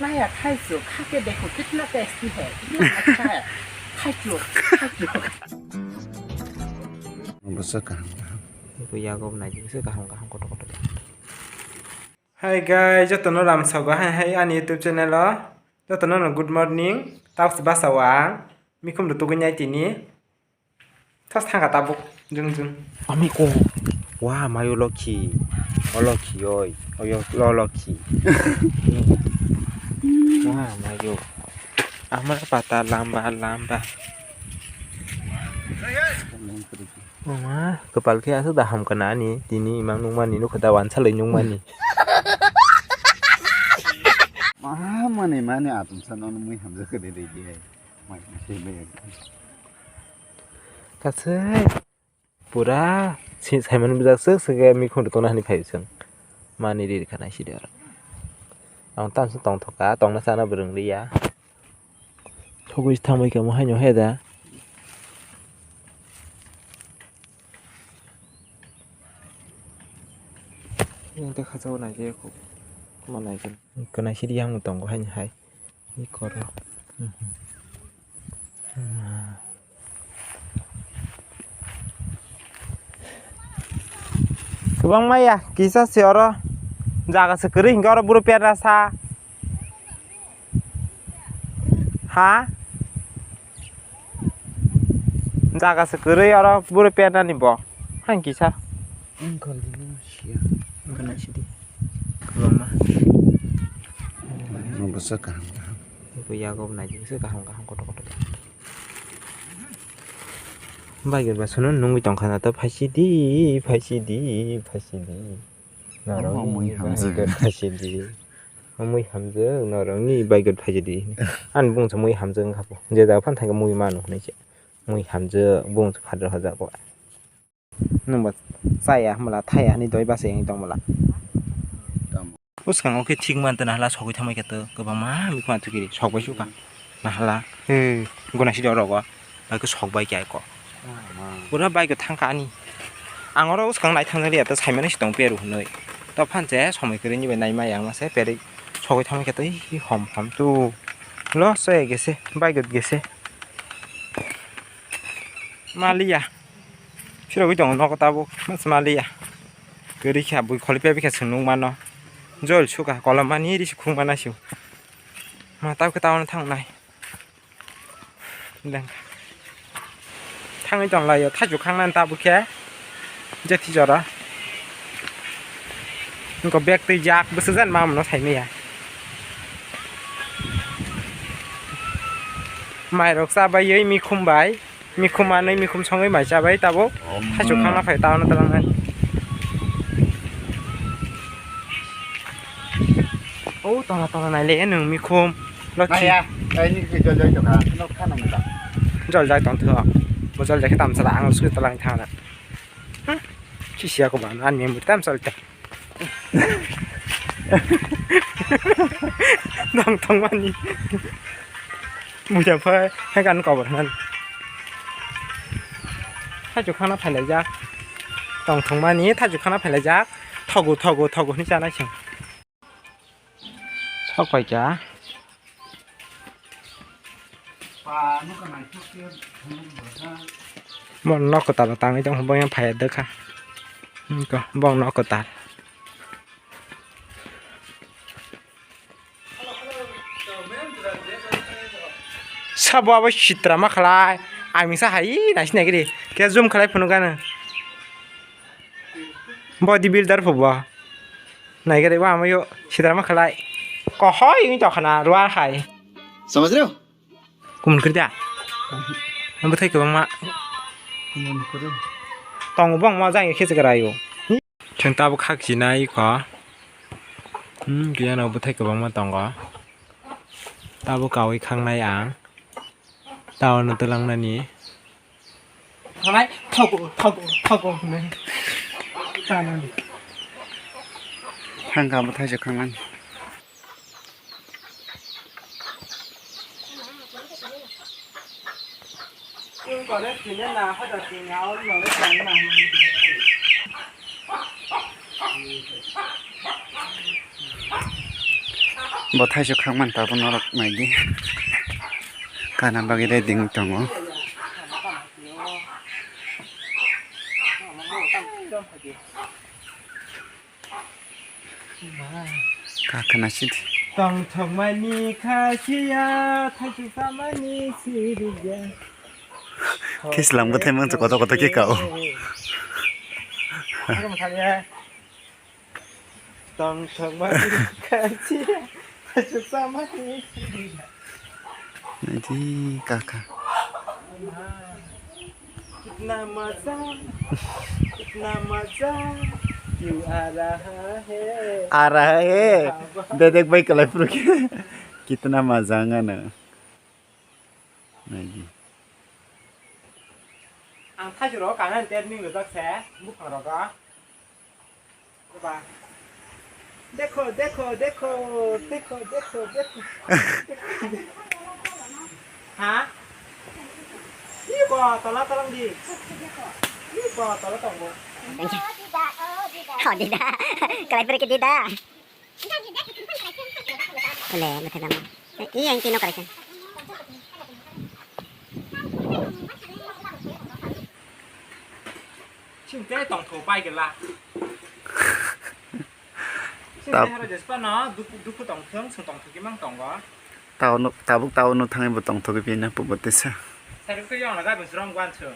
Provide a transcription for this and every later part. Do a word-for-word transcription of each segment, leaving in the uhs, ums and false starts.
Naya khaichuk, khake dekho kitna tasty hai, kitna achha hai. Khaichuk, khaichuk. Bwswk kaham kaham. Bo yago nai bwswk kaham kaham kotor kotor. Hi guys, jotono lamsogo hai hai ani YouTube channel o. Jotono no good morning. Tabuk basa o ang mikhum rw tugui nai tini. Thas thangkha tabuk jung jung. Ami ko. Wah, mayo lokhi. O lokhi oi. Oyo lo lokhi. Wah, mayo. Amar pata lamba lamba. Mama, kwpal khe aswk da hamkha na ani. Tini imang nungmani nukha da wansalwi nungmani. Ma mani mani atum sa nono mui hamjakha de de de. Mai se be. Katsai. Pura si-, saimani bwjak swk swk khe mikhum rw tongna hwnwi phai chwng. Mani ri rwkha nai sidi oro. Ang tamsa tongthoka, tongna chana bo rwngliya. Thogwi thangbai kamo haino he da. Yang tei khacha o nai khe khuma nai khe. Kwnai sidi yang tongo haino hai. Ni koro. Kwbangma ya, kisa se oro. Jaga se kwrwi hinkhe oro buro perna sa. Ha? Jaga se kwrwi oro buro pernani bo. Hain kisa. Wngkha nai sidi. Kwbangma. Bwswk kaham kaham. Bo yago nai bwswk kaham kaham kotor kotor. Bai gor ba sono nungwi tongkha na to phaisidi, phaisidi, phaisidi. Norok mui hamjak. Phaisidi. Mui hamjak norok ni bai gor phaisidi. Ani bung sa mui hamjak wngkha po. Je da phan thangkhe mui manu hinwi se. Mui hamjak bung sa phadra hojak bo. Nwng bo chaya hwnbwla thaya hwnwi doi bachai wngwi tong bwla. Bwskango khe thik man tana hala sogwi thangbai khe to kwbangma mikhumu thwkiri sokbai sukha. Nahala he guna sidi orogo bai khe sokbai khe aiko. Pura bai khe thangkha ani. Ang oro bwskang nai thangjakliya to saimano se tong peru hwnwi. To phan se somoi kwrwini bai naimaya ang mase perwi sogwi thangbai khe to hom hom tu. Lo se gese bai khe gese. Maliya. Phirogwi tongo nogo tabuk, mas maliya. Kwrwi kha bui kholi pebikha chwng nukmano. Jol sukha kolom mani risi khung mana sio. Ma tabukhe tabukno thangnai. Dengkha. Thangwi tonglaio, thaichuk khangnani tabukhe. Jethi jora. Nokho bag twi jak bwsajak mamano saimaya. Mairok chabaiwi mikhum bai. Mikhum manwi mikhum songwi mai chabai tabuk. Thaichuk khangna phai tabukno twlangnani. O tola tola naile nwng mikhum. Lokhi. Maya, ai ni ke jol jol jol ka. Nok kha nang da. Jol jai tong thung. Bo jol jai khe tam sala ang sui twlang thang na. Hmm. Chi sia ko ban an mem tam sal ta. Nang tongmani. Buja phai, hai kan kobor man. Thaichuk khana phailaijak. Tong thongmani thaichuk khana phailaijak. Thogo, thogo, thogo hwnwi chanai chwng. Sok pai kha. Bo nok kwtal tangwi tong bo yang phai dwkha. Niko bo nok kwtal. Sabo abo sitra ma khlai. Ang misa hai nai sinai gidi. Khe zoom khlai phunuk gana. Body builder phubo. Naigari wa amayo sidra ma khalai. Kohoi wi to khana ruar hai. Samajh rahe ho? Kumun kri da. Ang bwthai kwbangma. Kumun kri. Tongo bong ma jang khe se garayo. Theng tabuk khak jinai kho. Hmm, kiyano bwthai kwbangma tongo. Tabuk kawi khangnai ang. Taono twlangnani. Thangnai, thogo, thogo, thogo hwnwi. Chanani. Thangkha bwthai se khangnani. Bo thaisok khakmani tabuk norok naidi. Kana bagwi ready wng tongo. Kakhwna sidi. Tongthokmani kha siya, thaisok samani siriya. Khislangbo thai mangsa koto koto khe kao. Tongthokmani kha siya, thaisok samani siriya. Naidi kaka. कितना मजा, कितना मजा, क्यों आ रहा है? आ रहा है। Bedek bai kalai phuru khe. Kitna maza wngano. Naidi. Ang thaisok rogo kanani tet ning rijak se, buphang rogo. Ba. Dekho, dekho, dekho, dekho, dekho, dekho. Ha? Ibo, tola tolong di. Ibo, tola tolong. Oh, dida. Kalai pergi dida. Boleh, betul nama. Iya, yang tino kalai. Chwng tei tongthok pai gela. Chwng Tab- tei haro jespa no dukhu, dukhu tongthwng, chwng tongthok imang tongo. Tao no, tabuk tao no thangwi bo tongthok ipi na pubo tesa. Sari khe yong laga bwswrong gwan chwng.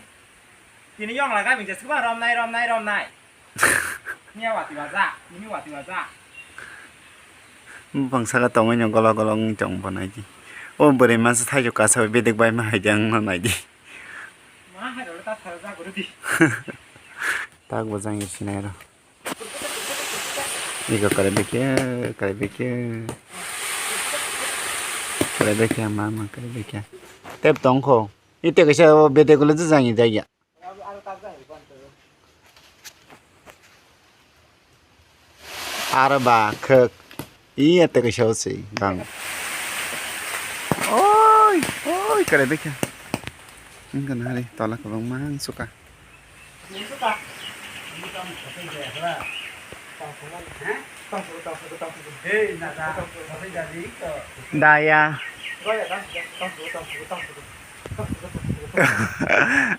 Tini yong laga bwswrong romnai, romnai, romnai. Miya wati waja, ini wati waja. Buphang saka tongwi no golok golok wngwi tong bo naidi. O bwrwi masa thaisok kasa bedek bai ma hai di ang no naidi. Ma hai role ta thara ja guru di. Tak bo jang sinai ro. Iko kare bekya, kare bekya. Kare bekya, mama kare bekya. Tep tong kho. Ite kaisa bedek le jang jaya. Aro ba khwk. Iya te kaisa se bang. Oi, oi, kare bekha. Engkan hari tola kwbangma ang suka. Daya.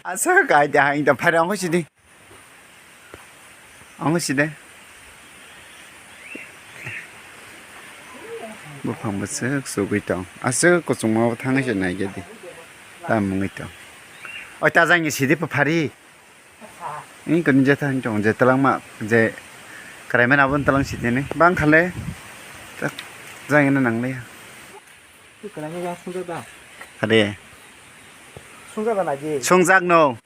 Asa kai dah, ingta phara ang sini. Ang sini. Buphang bwswk sugwi tong. Aswk kuchukma bo thangwi se naikhe di. Tamo wngwi tong. Oi ta jang ni sidi phari. Ni kani je thang tong je talangma je karaimani abo talang sidi ni. Bang khale. Jang ni nangliya. Twi kwlaima jang sungjakda. Hade. Sungjakda naidi. Sungjak no.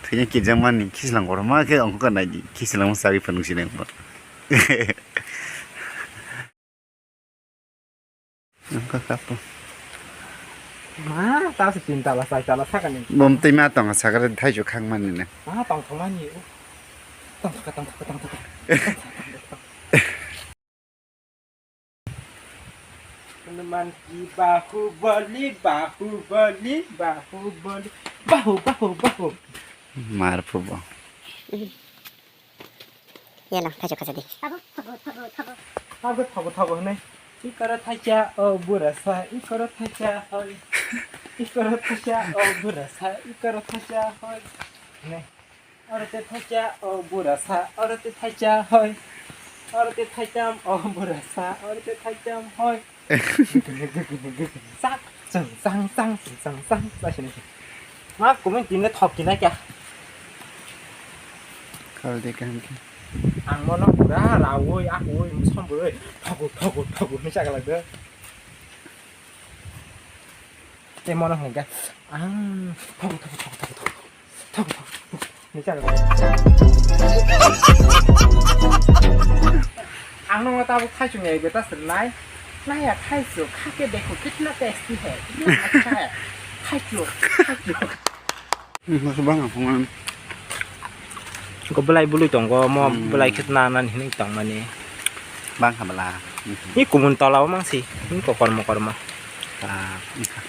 Thwina kijak mani khichlang kotorma khe ongkha naidi. Khichlang sagwi phunuk sinai ongkha. Ongkha kapo. Ma, ta se tin tala, char tala sakani. Bom twi ma tongo sakare thaichuk khang mani ne. Ma tong thong mani. Tong thok, tong thok, tong thok. Hanuman ki Bahubali, Bahubali, Bahubali, Bahu, Bahu, Bahu. Mar phubo. Yala, thajo khaja di. Thago, thago, thago, thago. Thago, thago, thago, hwnwi. Ikoro thaisa, o burasa, ikoro thaisa, hoi. Ikoro thaisa, o burasa, ikoro thaisa, hoi. Hwnwi. Oro te thaisa, o burasa, oro te thaisa, hoi. Oro te thaisam, o burasa, oro te thaisam, hoi. Sak, chwng, sang, sang, chwng, sang, sang, sa sini. Ma, kumin tinle thok kina kya? Kal de kaham khe. Ang mono pura rawoi, akoi, sombroi, thogo, thogo, thogo, hinwi chagalak de. Tei mono hwnwi khe, ang thogo, thogo, thogo, thogo, thogo. Thok, thok, thok. Ni chalo. Ang nungno tabuk thaichung ya beta sernai. Naya thaichung, khake dekho, kitna tasty hai, kitna accha hai. Thaichung, thaichung. Hmm, masuk bang, aku ngan. Ko belai bului tong, ko mo Hmm. belai khitna nan hini tong mani. Bang kha bela. Ni kumun tola o mangsi, ni ko kormo kormo. Ta, ni kha.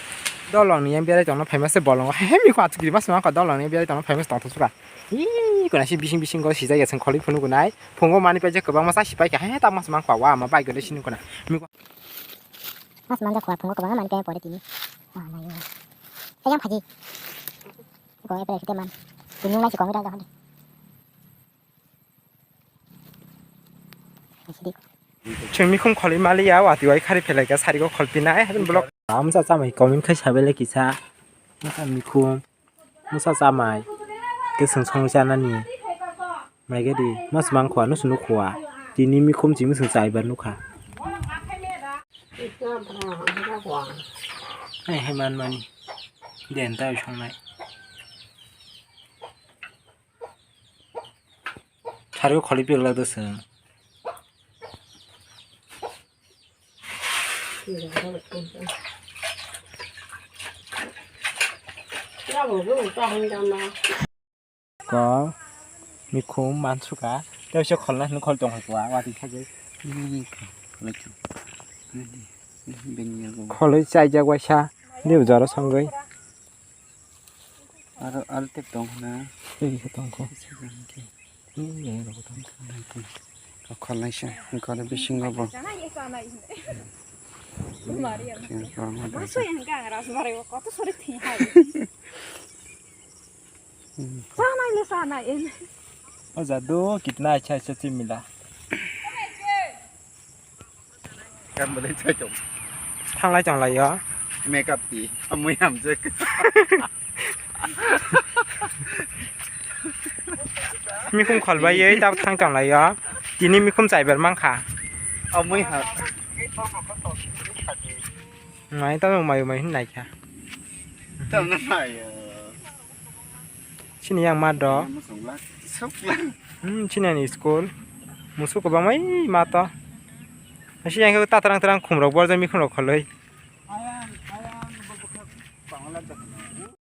Dolong ni yang biarai tongna phaima se bolong. He, mi ko achukri mas ma ko dolong ni biarai tongna phaima se tong thosura. Ih, kuna si bising bising ko sijak ya seng kholi phunu kunai. Phungo mani paijak kwbangma sa sipai kha. He, tak mas mang kwa wa ma bai gole sini kuna. Mi kwa. Mas manja khua phungo kwbangma man kaya pore tini. Ayang phaji. Ko epre site man. Tini nai si kong da da. Chwng mikhum kholwi maliya, watwi wai khari phelaikha, sarigo kholpinai, haibini block. Amsa chamai comment khai sabele kisa. Masa mikhum, masa chamai. Keseng song chanani. Maigadi, mas mang khwa, nusu nuk khwa. Tini mikhum chimi sung chaibar nukha. Hai, hai man mani. Den ta songnai. Sarigo kholwi pila do chwng. Ko mikhum mansuka tei se kholna hwnwi khol tong hai kwa watwi thagwi. Kholwi chaijak waisa ni jora songwi. Aro, aro tei tong hwnna. Tei se tong kho. Tei se tong khe. Tei se tong khe. Kholnaisa, kholwi bisingo bo. Sanai le sanai. O jadu kitna acha acha chimila. Kam boleh cocok. Thanglai chonglai yo. Makeup ti, amui hamjak. Mikhum kholbai yoi tab thang chonglai yo. Tini mikhum chaibar mankha. Amui ha. Mai tamo mai mai hin naikha. Tamo mai. Chini yang ma do. Sukla. Hmm, chini ani school. Musuk kwbangma ui ma to. Asi yang khe tatrang trang khumrok borjak mikhum rok kholoi.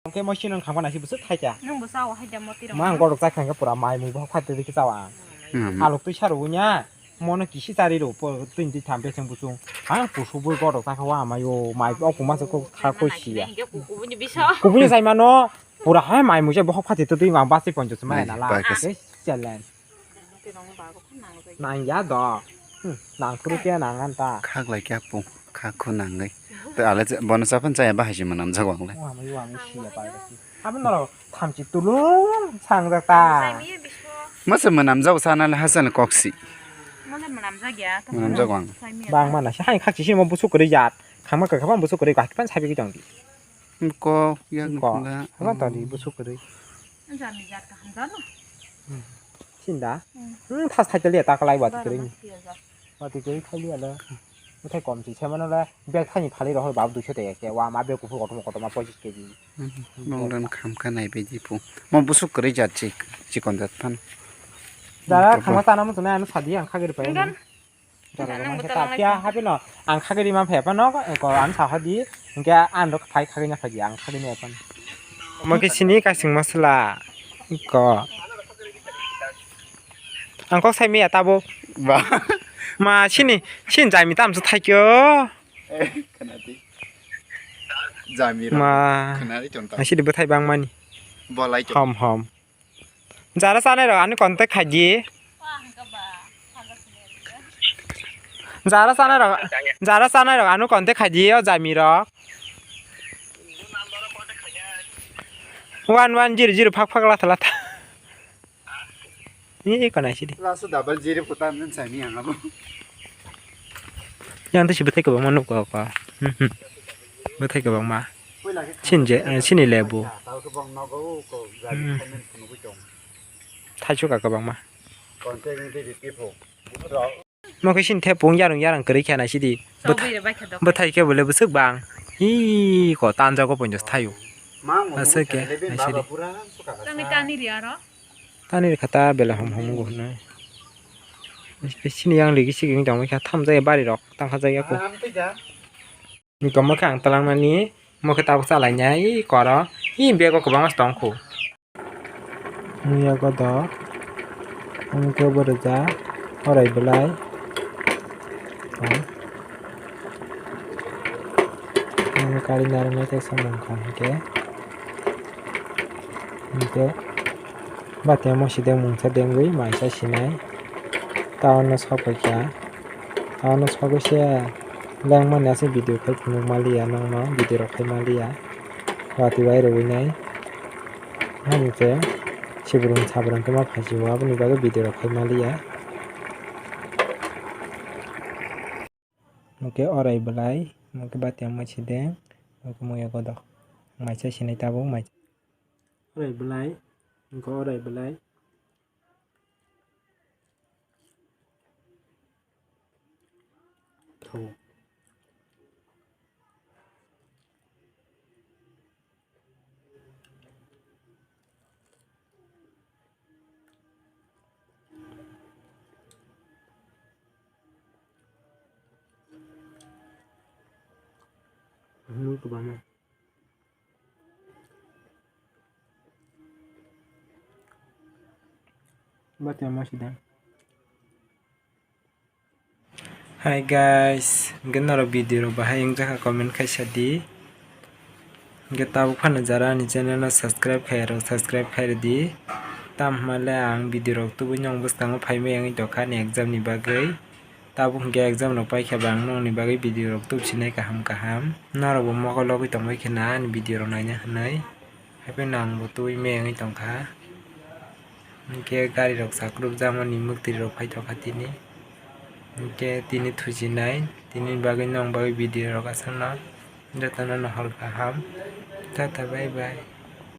Hwnkhe mo sinong khangma nasi bwswk thaikha. Nwng bo chao hai da moti rok. Ma ang gorok chai khangkhe pura mai mui bo phatwi dikhe chao ang. Hmm. Alok twi saro wngya. Mono kisi chari rw po twi di tham beseng busung. Ha, kusubui godok ta kha wa amayo, mai o kuma se kok kha koi siya. Kubuni chai mano, pura hai mai mui se bohok phati twi ma basi ponjo se mai na la. Challenge. Nang ya do. Hmm, nang kuru ke nang an ta. Khak lai kya pung, khak khu nang ngai. To ale bono chaphan chaya bahai se manam jagwang le. Wa amayo, amayo siya pai. Abo norok thamchi tulung sangjak ta. Masa mwnamjak sana le hasan kok si. Masa mwnamjak ya. Mwnamjak ang. Bang mana si hai khak si mo busuk kwrwi jat. Khama kwkha bang busuk kwrwi gak pan sabi tong di. Ko ya ko. Ko. Haba to di busuk kwrwi. Jami jat ka hamjano. Sinda. Hmm, thas thai tali ta kalai ba kwrwi. Watwi kwrwi khai liya le. Bwthai kom si, se mano le bag thani phalwi rohor bab duiso tei khe, wa ma bag kuphur kotorma kotorma pochis keji. Mongdan kham kha nai bedi pu. Mo busuk kwrwi jat chik, chikon jat phan. Dara khangma chana muchunai ano sadi ang khagri pai. Dara khangma khe ta kya habi no, ang khagri ma phai phan no, ko ang sa hadi, hingke ang rok phai khagri na phai ang khagri na phan. Omo khe sini kasing masala. Ko. Ang kok sai miya tabo. Ba. Ma sini, sini jami tam sa thaikyo. Eh, khana di. Jami ro. Ma. Khana di chonta. Asi di bwthai bang mani. Bolai chonta. Hom hom. Jara sanai rok ani contact khaidi. Jara sanai rok, jara sanai rok anu contact khaidi o jami rok. One one zero zero phak phak latha latha. Ni ko nai sidi. Last double zero puta nen sami ang abo. Yang tu si bwthai kwbangma nugo ko. Hmm, hmm. Bwthai kwbangma. Sini je, eh, sini lebu. Hmm. Thaichuk ka kwbangma. Mo khe sini thepung yarung yarang kwrwi khe nai sidi. Bwthai khe bole bwswk bang. Hi ko tanjago ponjo thaio. Aswk khe nai sidi. Tani rikha ta bela hom hom wngkha hinwi. Sini yang ligi sigi wng tongmani kha thamjak ya bari rok tangkha jak ya ko. Tongma khe ang twlangmani mo khe tabuk chalainai koro. Hi bego kwbangma tongkho. Muya godo. Ang khe bo rwja orai belai. Ang kari narwknai tei samung kha hinkhe. Hinkhe. Batya mosi deng mungsa dengwi maisa sinai. Taono sokoi kha. Taono sokoi se. Lengmani aswk video khai phunuk maliya, nokno video rok khai maliya. Watwi wai rwui nai. Ani khe sibrung sabrung khe ma phaisio, aboni bagwi video rok khai maliya. Hwnkhe orai bwlai, hwnkhe bati ang mai side, hwnkhe muya godok. Maisa sinai tabuk mai. Orai bwlai, hwnkhe orai bwlai. Thago. Nung kwbangma. Bati ang mai side. Hi guys, hwnkhe norok video rok bahai wngjakha comment khai sadi. Hwnkhe tabuk phano jara ani channel no subscribe khai rok subscribe khai rwdi. Tamo hwnba le ang video rok tubui nw bwskango phaimai wngwi tongkha ani exam ni bagwi. Tabuk hwnkhe exam rok paikha ba ang nokni bagwi video rok tubsinai kaham kaham. Norok bo mokol logwi tongbai kheno ani video rok naina hwnwi. Haiphano ang bo tubui maya wngwi tongkha. Hwnkhe gari rok chakrupjakmani mwktwi rok phaitokha tini. Hwnkhe tini thuchinai, tini bagwi nokni bagwi video rok aswkno jotono no hor kaham. Tata bye bye.